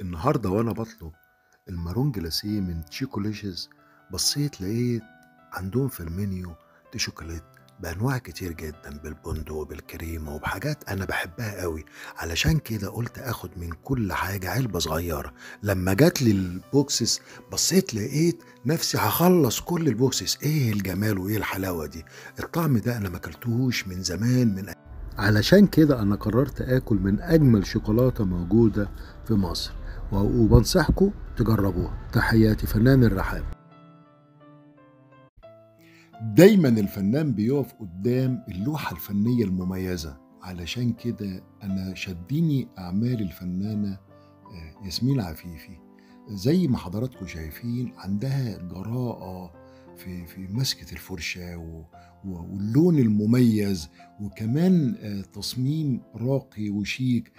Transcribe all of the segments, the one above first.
النهارده وانا بطلب ال marron glacé من تشيكوليشز، بصيت لقيت عندهم في المنيو شوكولات بانواع كتير جدا، بالبندق وبالكريمه وبحاجات انا بحبها قوي. علشان كده قلت اخد من كل حاجة علبة صغيرة. لما جات لي ال boxes بصيت لقيت نفسي هخلص كل ال boxes. ايه الجمال وايه الحلاوة دي! الطعم ده انا ما اكلتهوش من زمان، من علشان كده انا قررت اكل من اجمل شوكولاتة موجودة في مصر، وبنصحكم تجربوها. تحياتي، فنان الرحاب. دايما الفنان بيقف قدام اللوحة الفنية المميزة، علشان كده أنا شديني أعمال الفنانة ياسمين عفيفي. زي ما حضراتكم شايفين عندها جراءة في مسكة الفرشة واللون المميز، وكمان تصميم راقي وشيك.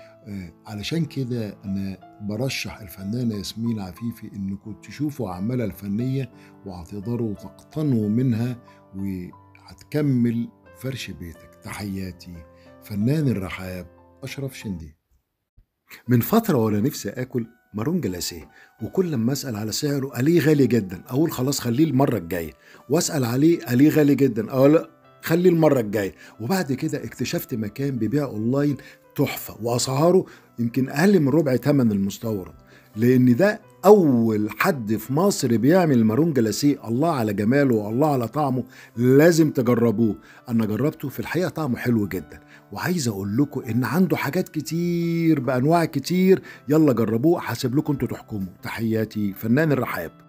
علشان كده أنا برشح الفنانة ياسمين عفيفي إنكم تشوفوا أعمالها الفنية وهتقدروا تقتنوا منها وهتكمل فرش بيتك. تحياتي، فنان الرحاب أشرف شندي. من فترة وأنا نفسي آكل marron glacé، وكل لما اسال على سعره قاليه غالي جدا، اقول خلاص خليه المرة الجاية، واسال عليه قاليه غالي جدا، اقول خليه المرة الجاية. وبعد كده اكتشفت مكان بيبيع اونلاين تحفة، واسعاره يمكن اقل من ربع ثمن المستورد، لان ده اول حد في مصر بيعمل marron glacé. الله على جماله والله على طعمه، لازم تجربوه. انا جربته في الحقيقة طعمه حلو جدا، وعايز اقول لكم ان عنده حاجات كتير بانواع كتير. يلا جربوه، حاسب لكم انتوا تحكموا. تحياتي، فنان الرحاب.